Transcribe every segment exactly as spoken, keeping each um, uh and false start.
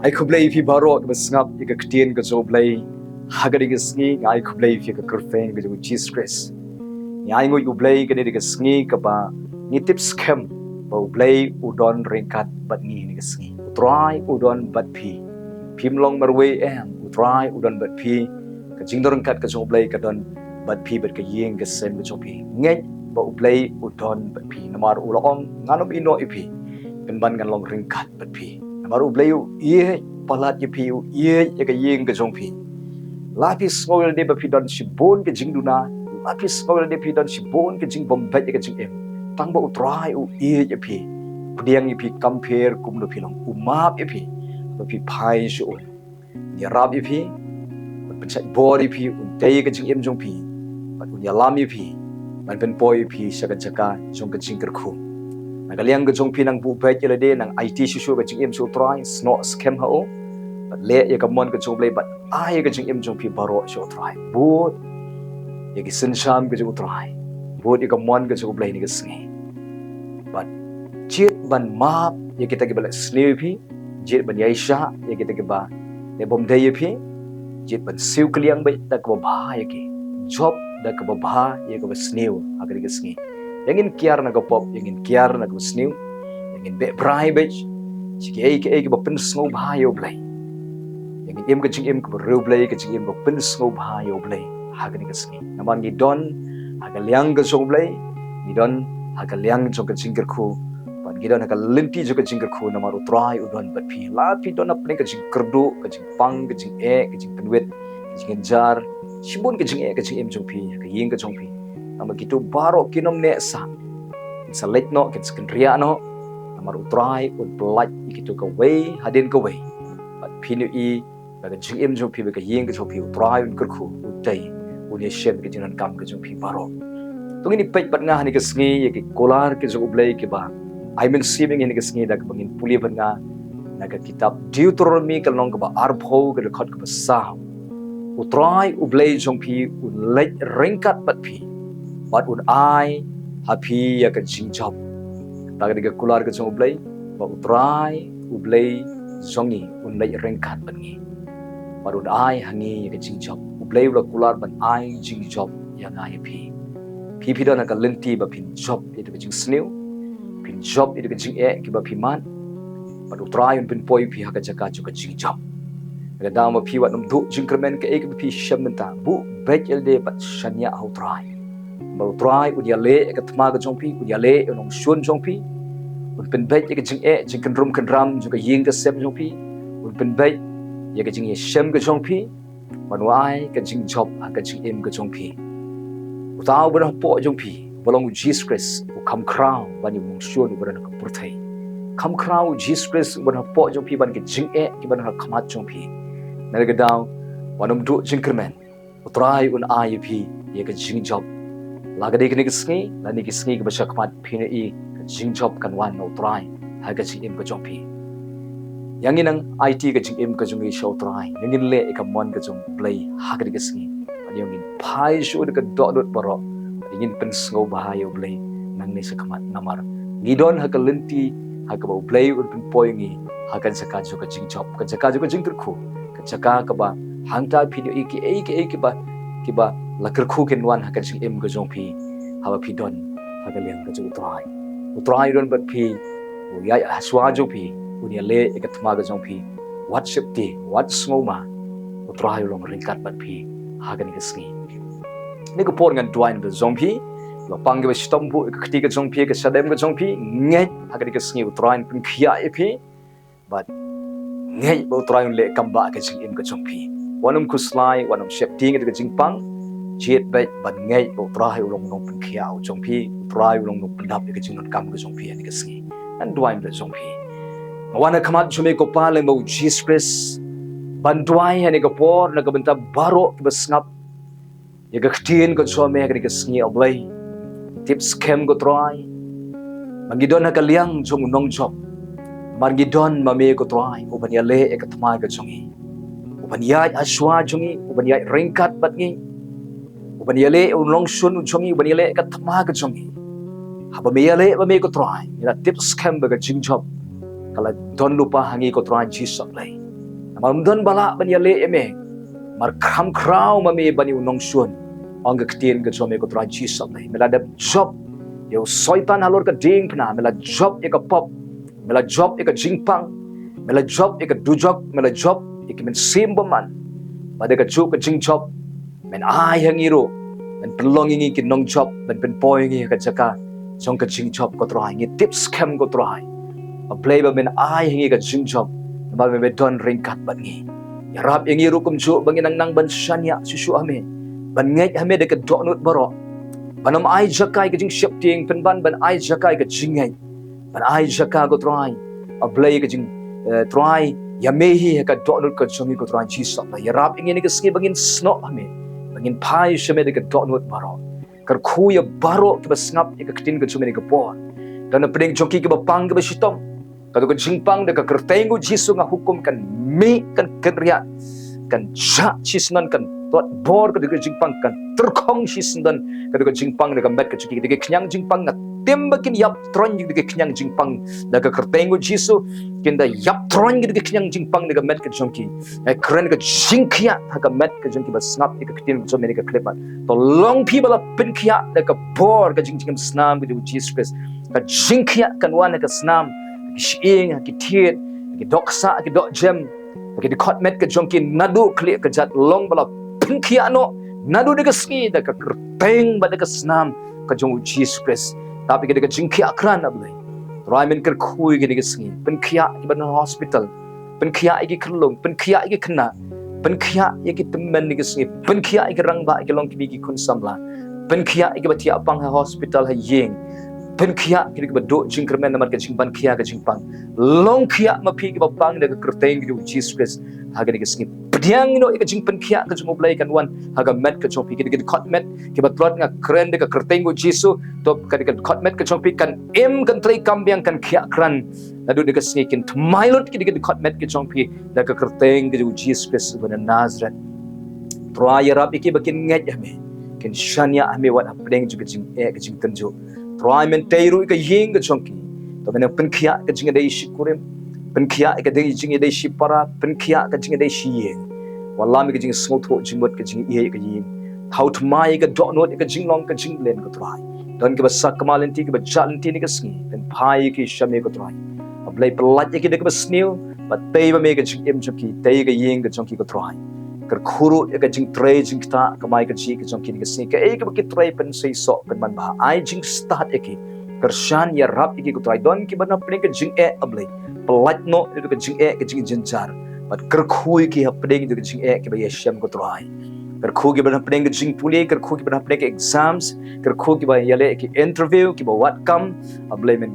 Ai khublei ïa phi baroh kiba sngap ïa ka ktien ka jong U Blei. Ha kane ka sngi nga ai khublei ïa phi ha ka kyrteng ka jong U Jisu Khrist. Ngi ai nguid U Blei kane ka sngi kaba ngi tip skhem ba U Blei u don ryngkat bad ngi ha kane ka sngi. U Trai u don bad phi. Phim long marwei em, U Trai u don bad phi. Ka jingdon ryngkat ka jong U Blei ka don bad phi bad ka ïing ka sem ka jong phi. Ngeit ba U Blei u don bad phi. Namar u la ong, ngan ym ïehnoh ïa phi, pynban ngan long ryngkat bad phi. Namar U Blei u ïeit palat ïa phi, u ïeit ïa ka ïing ka jong phi. La phi sngew ïalade ba phi don shibun ka jingduna, la phi sngew ïalade phi don shibun ka jingbym beit ïa ka jingim, tang ba U Trai u ïeit ïa phi. Pdiang ïa phi kam pher kumno phi long, u map ïa phi ba phi phai sha u. Un ïarap ïa phi, un pynshait bor ïa phi, un tei ïa ka jingim jong phi, bad un ïalam ïa phi ban pynpoi ïa phi sha ka jaka jong ka jingkyrkhu. Na ka liang ka jong phi nang buh beit ïalade, nang aiti shuh shuh ka jingim sha U Trai, snoh skhem ha u, bad leh ïa ka mon ka jong U Blei, bad ai ïa ka jingim jong phi baroh sha U Trai. Bud ïa ki synshar ka jong U Trai, bud ïa ka mon ka jong U Blei ha kane ka sngi. Bad jied ban map ïa kita kiba la sniew ïa phi, jied ban ïaishah ïa kita kiba la bym dei ïa phi, jied ban siew kylliang beit da kaba bha ïa ki, jop da kaba bha ïa kaba sniew ha kane ka sngi. Ïa ngin kiar na ka pop, ïa ngin kiar na kaba sniew, ïa ngin beh brai beit sha kiei kiei kiba pynsngewbha ïa U Blei. Ïa ngin im ka jingim kaba riewblei, ka jingim ba pynsngewbha ïa U Blei ha kane ka sngi. Namar ngi don ha ka liang ka jong U Blei, ngi don ha ka liang jong ka jingkyrkhu, bad ngi don ha ka lynti jong ka jingkyrkhu, namar U Trai u don bad phi. La phi don hapdeng ka jingkyrduh, ka jingpang, ka jingeh, ka jingpynwit, ka jingjynjar, shibun ka jingeh ka jingim jong phi ha ka ïing ka jong phi, tang ba kito baroh kin ym neh sah, kin sa leit noh, kin sa kynriah noh. Namar U Trai un pyllait ïa kito kawei hadien kawei. Bad phin ïohi ba ka jingim jong phi, ba ka ïing ka jong phi, U Trai un kyrkhu, u tei, un ïashem ka jingdonkam ka jong phi baroh. To ngin ïa peit bad nga ha kane ka sngi ïa ki kular ka jong U Blei kiba ai mynsiem ïa ngi ha kane ka sngi, da kaba ngin pule bad nga na ka kitab Deuteronomi ka lynnong kaba arphew, ka dkhot kaba saw. U Trai U Blei jong phi un leit ryngkat bad phi, bad un ai ha phi ïa ka jingjop. Kata ka dei ka kular ka jong U Blei, ba U Trai U Blei jong ngi un leit ryngkat bad ngi, bad un ai ha ngi ïa ka jingjop. U Blei u la kular ban ai jingjop ïa nga ïa phi. Phi, phi don ha ka lynti ba phin jop ïa ka jingsniew, phin jop ïa ka jingeh kiba phi mad, bad U Trai un pynpoi phi ha ka jaka jong ka jingjop. Ka daw ma phi wat nym duh jingkyrmen kaei kaba phi shem mynta, buh beit ïalade bad shaniah ha U Trai. Ba U Trai un ïaleh ïa ka thma ka jong phi, un ïaleh ïa u nongshun jong phi, un pynbeit ïa ka jingeh jingkynrum kynram jong ka ïing ka sem jong phi, un pynbeit ïa ka jingïashem ka jong phi, ban wai ka jingjop ha ka jingim ka jong phi. Uta uba don hapoh jong phi, uba long U Jisu Khrist, u kham khraw ban ïa u nongshun uba don ha ka pyrthei. Kham khraw U Jisu Khrist uba don hapoh jong phi ban ka jingeh kiba don ha khmat jong phi. Na ka daw, wat nym duh jingkyrmen. U Trai un ai ïa phi ïa ka jingjop. La ka dei kane ka sngi, lane ki sngi kiba sha khmat, phin ïohi ka jingjop kan wan na U Trai ha ka jingim ka jong phi. Ïa ngin nang aiti ka jingim ka jong ngi sha U Trai. Ïa ngin leh ïa ka mon ka jong U Blei ha kane ka sngi. Bad ïa ngin phai shuh da ka dohnud baroh. Bad ïa ngin pynsngewbha ïa U Blei nangne sha khmat, namar ngi don ha ka lynti ha kaba U Blei un pynpoi ngi ha ka jaka jong ka jingjop, ka jaka jong ka jingkyrkhu, ka jaka kaba hangta phin ïohi kiei kiei kiba, kiba la kyrkhu kin wan ha ka jingim ka jong phi, haba phi don ha ka liang ka jong U Trai. U Trai u don bad phi, u ïaid ha shuwa jong phi, un ïaleh ïa ka thma ka jong phi. Wat sheptieng, wat sngewma. U Trai u long ryngkat bad phi ha kane ka sngi. Kane ka por ngan duwai na ka bynta jong phi. Ba pang kiba shitom buh ïa ka kti ka jong phi, ka shadem ka jong phi, ngeit ha kane ka sngi U Trai un pynkhiah ïa phi. Bad ngeit ba U Trai un leh kam ba ka jingim ka jong phi. Wat nym khuslai, wat nym sheptieng ïa ka jingpang. Jied beit ban ngeit ba U Trai u long u nongpynkhiah u jong phi, U Trai u long u nongpyndap ïa ka jingdonkam ka jong phi ha kane ka sngi. Ngan duwai na ka bynta jong phi. Nga wan ha khmat jong me ko Pa, lyngba U Jisu Khrist, ban duwai ha kane ka por na ka bynta baroh kiba sngap ïa ka ktien ka jong me ha kane ka sngi, A Blei. Tip skhem ko Trai, ba ngi don ha ka liang jong u nongjop. Namar ngi don ma me ko Trai, uban ïaleh ïa ka thma ka jong ngi, uban ïaid ha shuwa jong ngi, uban ïaid ryngkat bad ngi, uban ïaleh ïa u nongshun u jong ngi, uban ïaleh ïa ka thma ka jong ngi. Haba me ïaleh ma me ko Trai, ngi la tip skhem ba ka jingjop ka la don lypa ha ngi ko Trai Jisu, A Blei. Namar ym don ba lah ban ïaleh ïa me. Namar kham khraw ma me ban ïa u nongshun. Ong ka ktien ka jong me ko Trai Jisu Blei. Me la dep jop ïa u Soitan halor ka diengphna, me la jop ïa ka pop, me la jop ïa ka jingpang, me la jop ïa ka dujok, me la jop ïa ki mynsiem bymman. Bad da kajuh ka jingjop men ai ha ngi ruh ban pynlong ïa ngi ki nongjop, ban pynpoi ïa ngi ha ka jaka jong ka jingjop ko Trai. Ngi tip skhem ko Trai, A Blei, ba men ai ha ngi ka jingjop namar ba me don ryngkat bad ngi. Ïarap ïa ngi ruh kumjuh ba ngin nang nang ban shaniah shuh shuh ha me, ban ngeit ha me da ka dohnud baroh, ban ym ai jaka ïa ka jingsheptieng, pynban ban ai jaka ïa ka jingngeit, ban ai jaka ko Trai, A Blei, ka jing, eh, Trai, ïa me hi ha ka dohnud ka jong ngi ko Trai Jisu Blei. Ïarap ïa ngi ha kane ka sngi ba ngin snoh ha me, ba ngin phai sha me da ka dohnud baroh. Kyrkhu ïa baroh kiba sngap ïa ka ktien ka jong me ha kane ka por. Don napdeng jong ki kiba pang kiba shitom. Kato ka jingpang da ka kyrteng u Jisu nga hukum kan mih, kan kynriah, kan jah shisyndon, kan tlot bor kato ka jingpang, kan tyrkhong shisyndon kato ka jingpang da ka met ka jong ki. Kato ka khñiang jingpang nga tim ba kin ïap troiñ kato ka khñiang jingpang da ka kyrteng u Jisu. Kin da ïap troiñ kato ka khñiang jingpang da ka met ka jong ki. Nga kren ka jingkhiah ha ka met ka jong ki ba sngap ïa ka ktien ka jong me ha kane ka clip. To long phi ba la pynkhiah da ka bor ka jingjngem snam ka jong u Jisu Khrist. Ka jingkhiah kan wan ha ka snam, ha ki shyieng, ha ki thied, ha ki dohksah, ha ki dohjem, ha ki dkhot met ka jong ki naduh khlieh kjat. Long ba la pynkhiah noh naduh da ka sngi da ka kyrteng bad da ka snam ka jong u Jisu Khrist. Tap ïa ki da ka jingkhiah krat, A Blei. Trai, men kyrkhu ïa ki ha kane ka sngi. Pynkhiah ïa kiba na hospital, pynkhiah ïa ki khyllung, pynkhiah ïa ki khynnah, pynkhiah ïa ki tymmen ha kane ka sngi, pynkhiah ïa ki rangbah, ïa ki longkmie, ki khun samla, pynkhiah ïa kiba thiah pang ha hospital, ha ïing, pynkhiah ïa kiba duh jingkyrmen namar ka jingpang, ka jingpang. Long khiah ma phi kiba pang da ka kyrteng ka jong u Jisu Khrist ha kane ka sngi. Pdiang noh ïa ka jingpynkhiah ka jong u Blei kan wan ha ka met ka jong phi. Ki dkhot met kiba tlot nga kren da ka kyrteng u Jisu, to ka dkhot met ka jong phi kan im, kan trei kam biang, kan khiah krat. Naduh da ka sngi kin thymmai lut ki dkhot met ka jong phi da ka kyrteng ka jong u Jisu Khrist uba na Nasareth. Trai, ïarap ïa ki ba kin ngeit ha me, kin shaniah ha me wat hapdeng jong ka jingeh, ka jingtynjuh. Trai, men tei ruh ïa ka ïing ka jong ki. To men pynkhiah ka jingïadei shikurim, pynkhiah ïa ka dei jingïadei shipara, pynkhiah ka jingïadei shiïing. Wallam ïa ka jingsngewthuh jingmut, ka jingïeit ïa ka ïing. Thaw thymmai ïa ka dohnud, ïa ka jinglong, ka jinglen ko Trai. Don kiba sakma lynti, kiba jah lynti ha kane ka sngi, pynphai ïa ki sha me ko Trai. A Blei, pyllait ïa ki da kaba sniew, bad tei ba me ka jingim jong ki, tei ka ïing ka jong ki ko Trai. Kyrkhu ruh ïa ka jingtrei jingktah, kamai kajih ka jong ki ha kane ka sngi. Kaei kaba ki trei pynseisoh, pynmanbha, ai jingstad ïa ki. Kyrshan, ïarap ïa ki ko Trai. Don kiba na pdeng ka jingeh, A Blei, pyllait noh ïa ka jingeh, ka jingjynjar. Bad kyrkhu ïa ki hapdeng ka jingeh, kiba ïashem ko Trai. Kyrkhu kiba na pdeng ka jingpule, kyrkhu kiba na pdeng ka exams, kyrkhu kiba ïaleh ki interview, kiba wad kam, A Blei, men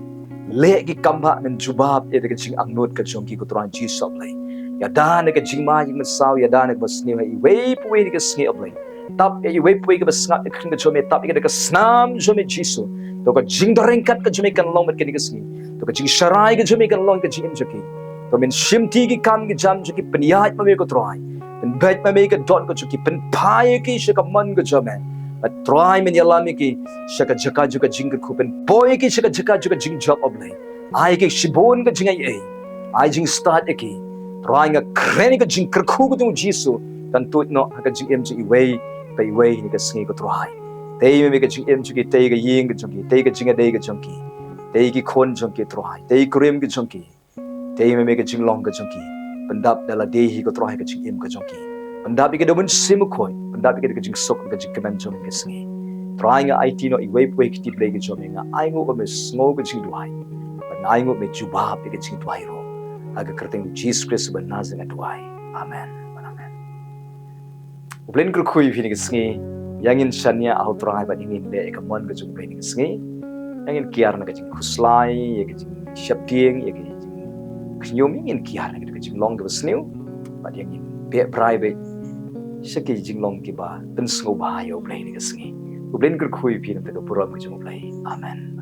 leh ki kam bha, men jubab ïa ka jingangnud ka jong ki ko Trai Jisu, A Blei. Ïada na ka jingma jingmynsaw, ïada na kaba sniew ha iwei pa iwei ha kane ka sngi, A Blei. Tap ïa iwei pa iwei kiba sngap ïa ka ktien ka jong me, tap ïa ki da ka snam jong me Jisu. To ka jingdon ryngkat ka jong me kan long bad ki ha kane ka sngi. To ka jingsharai ka jong me kan long ha ka jingim jong ki. To men shimti ïa ki kam ki jam jong ki, pynïaid ma me ko Trai. Pynbeit ma me ïa ka dohnud ka jong ki, pynphai ïa ki sha ka mon ka jong me. Bad Trai, men ïalam ïa ki sha ka jaka jong ka jingkyrkhu, pynpoi ïa ki sha ka jaka jong ka jingjop, A Blei. Ai ïa ki shibun ka jingaiei. Ai jingstad ïa ki. Trai, nga kren ïa ka jingkyrkhu ka jong u Jisu kan tuid noh ha ka jingim jong iwei pa iwei ha kane ka sngi ko Trai. Tei ma me ka jingim jong ki, tei ka ïing ka jong ki, tei ka jingïadei ka jong ki. Tei ki khun jong ki Trai, tei kurim ka jong ki. Tei ma me ka jinglong ka jong ki. Pyndap da lade hi ko Trai ka jingim ka jong ki. Pyndap ïa ki da u Mynsiem Bakhuid, pyndap ïa ki da ka jingsuk, ka jingkmen jong me ha kane ka sngi. Trai, nga aiti noh iwei pa iwei ki kti Blei ka jong me, nga ainguh ba me sngew ka jingduwai. Bad nga ainguh me jubab ïa ka jingduwai ruh. Ha ka kyrteng u Jisu Khrist uba Nasareth nga duwai. Amen. Amen. U Blei un kyrkhu ïa phi ha kane ka sngi. Ïa ngin shaniah ha u Trai bad ïa ngin leh ïa ka mon ka jong u Blei ha kane ka sngi. Ïa ngin kiar na ka jingkhuslai, ïa ka jingsheptieng, ïa ka jingkhñium, ïa ngin kiar na ka jinglong kaba sniew. Bad ïa ngin beh brai beit sha ki jinglong kiba pynsngewbha ïa u Blei ha kane ka sngi. U Blei un kyrkhu ïa phi na ka bynta ka burom ka jong u Blei. Amen.